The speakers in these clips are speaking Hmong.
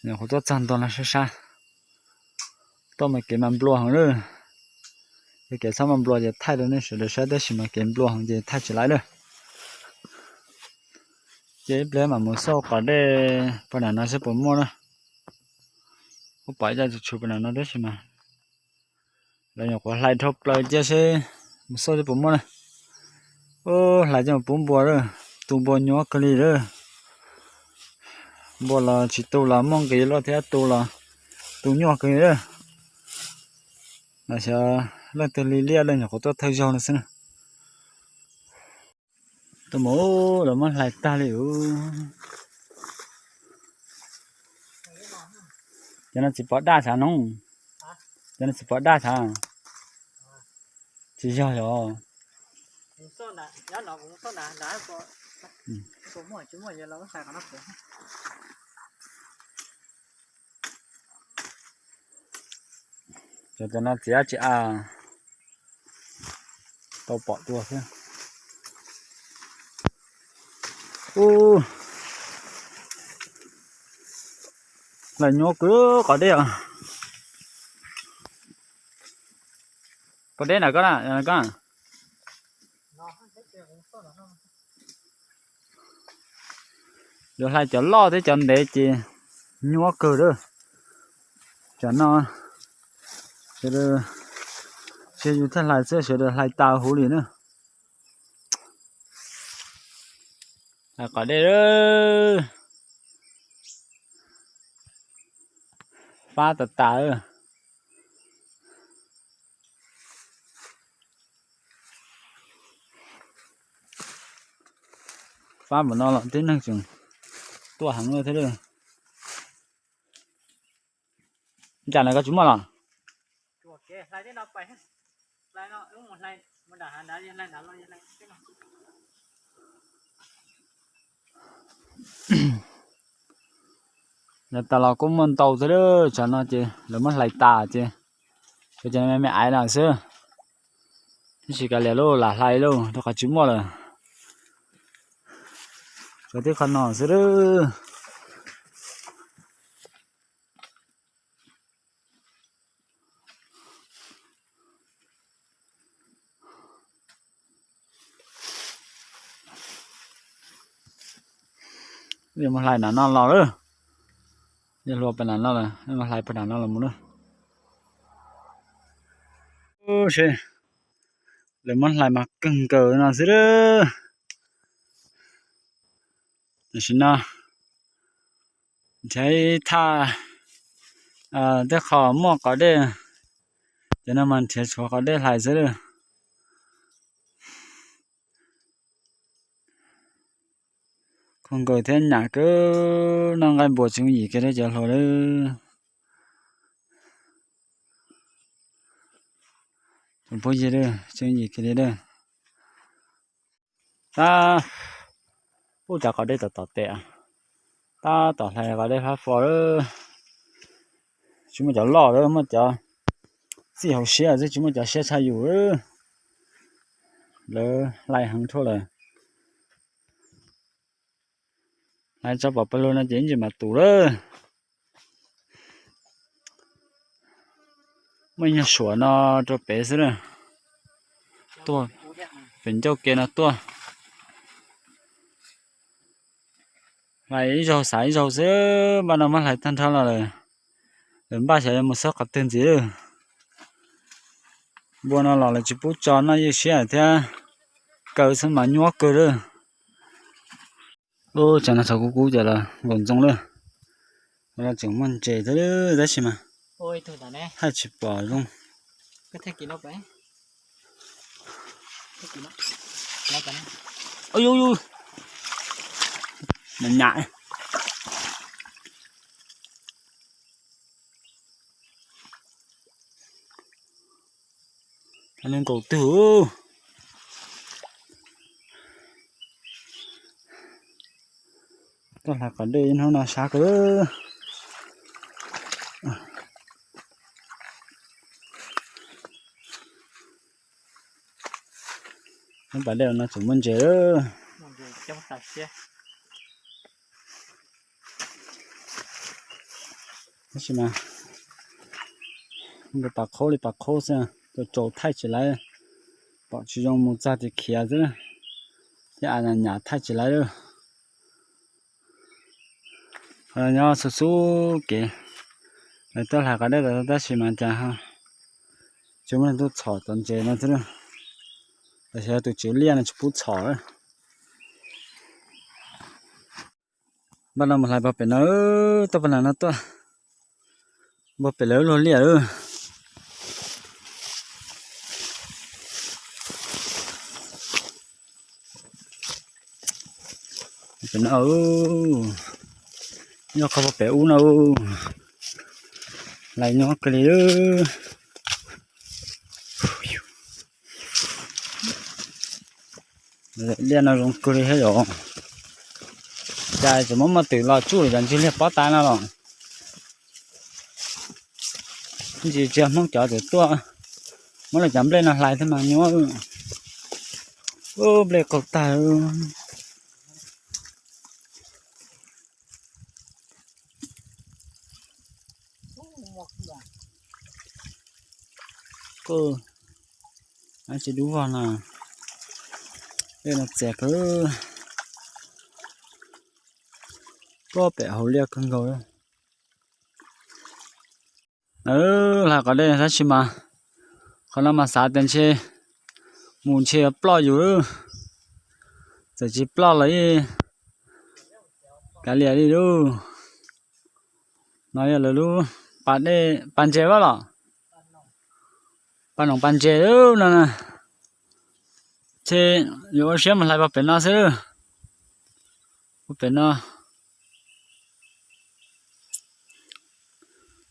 Nyuam qhuav tuaj txog ntog no sab sab, tuaj mas kev mas nplua heev lawm. Yog kev txhob mas nplua ces thaij rau nej sawv daws saib, tab sis mas kev nplua heev ces thaij tsis laib lawm. Ces ib pliag mam mus xauj qos dej puag nram no seb puas muaj na. Kuj pom ib co tshus tshus puag nram no tab sis mas lawv nyuam qhuav hlais dhau plaws cia seb mus xauj seb puas muaj na. Ub, hlais coj mus pub npua lawm, tu npua nyuaj kawg li lawm. Npua los tsis tu los muaj nqis luaj thiab, tu los tu nyuaj kawg li lawm. Los xyov leej twg li liaj leej nyuam qhuav tuaj thawj zaug no xwb na. Tuaj mus lawv muab hlais tag li. Cov no txiv pov daj thav no, cov no txiv pov daj thav. Tsis yog yog. Cov no txiv dab tsi a, tau pom tua xwb. Ub, hlais nyuaj kawg qos dej os. Qos dej na koj na, koj. Yuav hlais cov loj thiab cov ntev ces nyuaj kawg lawm. Cov no sawv daws, tsis yog yus thiaj hlais xwb, sawv daws hlais tas huv li na. Hlais qos dej, fab tas tas. Fab npaum no los tib neeg tseem tuaj heev thiab. Cas na koj tsis muaj los? Yav tas los kuj muaj ntau thiab, tsam no ces lawv muab hlais tas ces, ces me me aiv no xwb. Tab sis kav liam lauj, lam hlais lauj, rau qhov tsis muaj lawm. Tshuav tib qho no xwb. Yog muab hlais nram no los lawm, yog hluas pem nram no lawm, muab hlais pem nram no los mus lawm. Seb, lawv muab hlais mas kawg nkaus no xwb lawm. Tam sim no nrhiav thaj, tej qho muaj qos dej, cov no mas nrhiav tshuav qos dej hlais xwb lawm. Khuv nkaus thiab nyam kawg, noj nqaij npua tseem yim kiag li cov hluas lawm. Tsoom phooj ywg, tseem yim kiag li lawm. Tab, ub, cov qos dej tom tom tes, tab tom hlais qos dej fab fo lawm. Tsis muaj cov loj lawm, muaj cov txij hauv siab xwb, tsis muaj cov siab tshaj yus lawm. Lawv hlais heev dhau lawm. Hlais tso pom pawg lug no ces ib ntsis mam tus lawm. Muaj ib nyuag suam no rau pem xwb na. Tuaj pem ncauj ke no tuaj. Hlais ib zaug xav ib zaug xwb, npaj no muab hlais tag nrho los lawm. Lawv npaj xyov yuav mus xawb qhov twg ntxiv lawm. Npua no los lawv tsis pub tso, noj ywj siab thiab, kaw xwb mas nyuaj kawg lawm. Ub, tsam no txhov kub kub ces los nkaum ntxoo lawm. Los tseem muaj ntses thiab tab sis mas thaij tsis pom zoo. Nyam nyam. Nkaum twg. Tuaj hlais qos dej ib hnub no sab kawg. Hnub pas dej no tseem muaj ntses. Coob tas siab. Tab sis mas nkaus pas qhaub li pas qhaub xwb, tsaus tsaus thaij tsis laiv, pom tsis zoo mus txog ces khiav xwb, thiab a nyam thaij tsis laiv lawm. Nyob xub xub kev, lawv tuaj hlais qos dej tab sis mas cas tsis muaj leej twg txhom cov ntses no thiab, los yog tus tswv liaj no tsis pub txhom. Npaj no mus hlais pog pem no, tuaj pog nram no tuaj, pog pem lawv luag liaj lawm. Pem no, nyob qhov pog pem ub no, hlais nyob kawg li. Liaj no zoo kawg li thiab yom. Cas tseem muab muaj twm los tsuj cov ntsuag liaj pob tas no los. Ntsis tsis yog Hmoob cov txawm tuaj muab lawv cov nplej no hlais thiab mas nyuaj. Ub, nplej qaug tag. Tsis dub vog no, dej no txias kawg. Tuaj pem hauv liaj kawg nkaus. Hlais qos dej tab sis mas qhov no mas xav tias ntshe mus ntshe yuav ploj yus, txawm tsis ploj los kav liam li lauj. No yog lawv lub pas dej pas ntses vaj los, pas noom pas ntses no na. Ces yuav ua siab mus hlais pog pem no xwb. Pog pem no,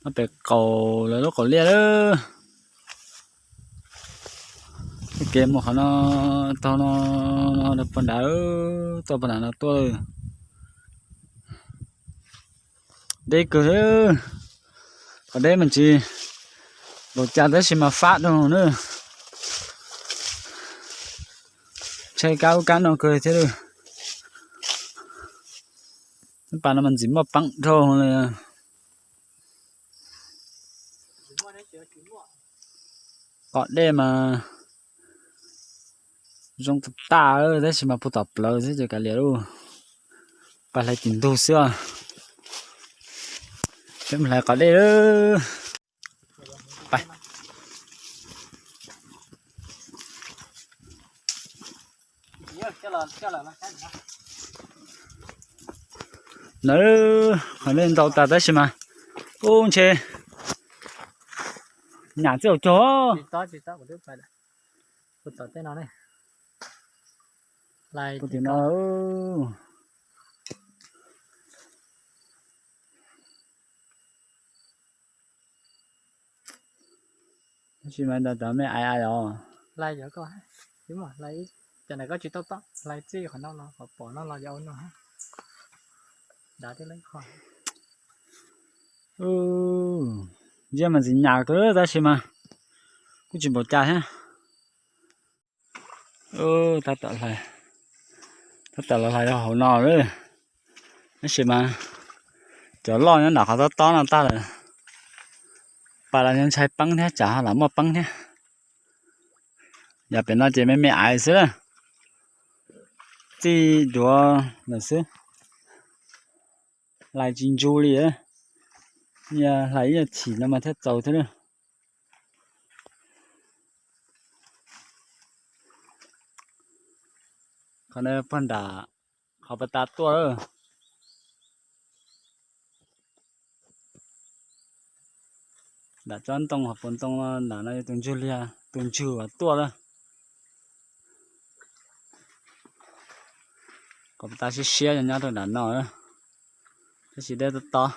pog pem qaum lawv lub qaum liaj lawm. Kev mus qhov no, taug no, no pog nrad, tuaj pog nrad no tuaj. Deb kawg, qhov deb mas tsis npaum cas tab sis mas fab dhau na. Ntshai kab ub kab no kawg thiab. Pas no mas ntxim muaj peeb dhau li. Qos dej mas zoo tag tag tab sis mas puag tom plawv xwb ces kav liam lauj. Pas hlais tim ntug xwb. Peb mus hlais qos dej. Lawv qhov dej ntau tas tab sis mas ub ntshe nyam txij hauv caug. Tim no. Tab sis mas ntawd cov me ais ais os. Hlais cov ko, cov ntawm koj tsis tau toj, hlais txij qhov no los, qhov pom no los yog ua no. Dav tib leej qho. Ntsia mas ntxim nyam kawg tab sis mas kuj tsis npaum cas thiab. Tab tom los hlais rau hauv no lawm, tab sis mas cov loj nyob nram qhov tob tob no tag lawm. Pas los ntshai peeb thiab, tsam ho lam muaj peeb thiab. Yog pem no ces me me ais xwb, txij duav lawm xwb. Hlais tsis ntsug li, hlais ib nyuag chim no mas thiaj txaus thiab. Qhov no pog nram qhov pas tas tuaj lawm. Nram tsob ntoo hauv paus ntoo no, nram no yog tus ntswg liag, tus ntswg uas tuaj lawm. Qhov pas tas siab siab nyob rau nram no, tab sis deb tob tob.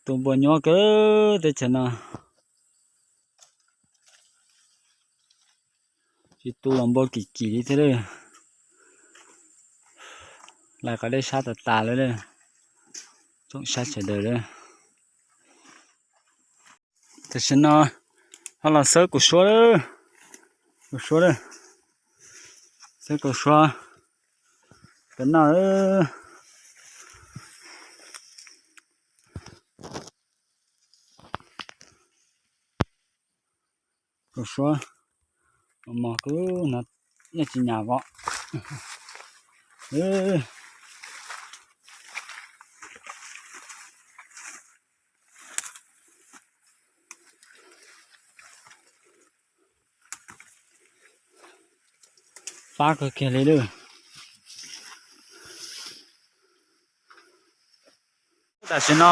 Tu npua nyuaj kawg teb chaws no. Tsis tu los npua kim kim li thiab lawm. Hlais qos dej sab tas tas lawm, tsoom saib sawv daws lawm. Tam sim no ho los xawb kaum suab, kaum suab, xawb kaum suab. Cov no, tus suab mos kub no, yeej tsis nyam vov. Fab kawg kiag li lawm. Tam sim no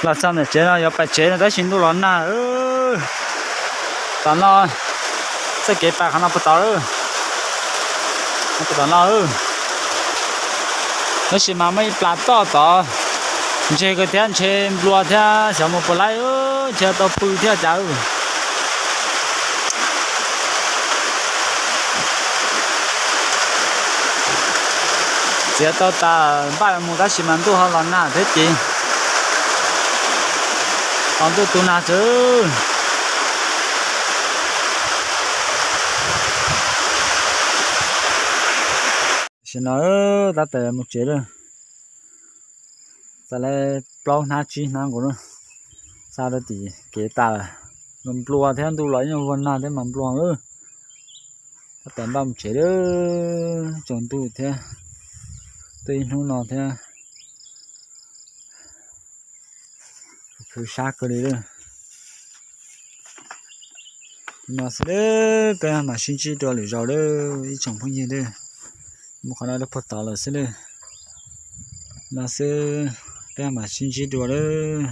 los txog ntawm tsev no yuav pais tsev no tab sis ntuj los nag. Tom no, txoj kev pais qhov no puag tod, puag tom no. Tab sis mas muaj ib plas toj tod, ntseg kawg thiab, ntshe nplua thiab, xyov mus puas laib, ntshe tau pw thiab cas. Txiav tau tas npaj mus tab sis mas ntuj ho los nag thiab ces, tos ntuj tu nag xwb. Tam sim no tab tom mus tsev lawm. Txog li plaub hnab tsib hnab nkaus na, xa rau tim kev tas lawm. Nplua thiab, ntuj los yeej vag nag thiab mas nplua lawm. Tab tom npaj mus tsev lawm, tsaus ntuj thiab, tuaj ib hnub no thiab, khwv sab kawg li lawm. No xwb lawm, peb mam sib ntsib dua lwm zaus lawm ib tsoom phooj ywg lawm. Mus qhov no rau puag tod lawm xwb lawm. No xwb, peb mam sib ntsib dua lawm.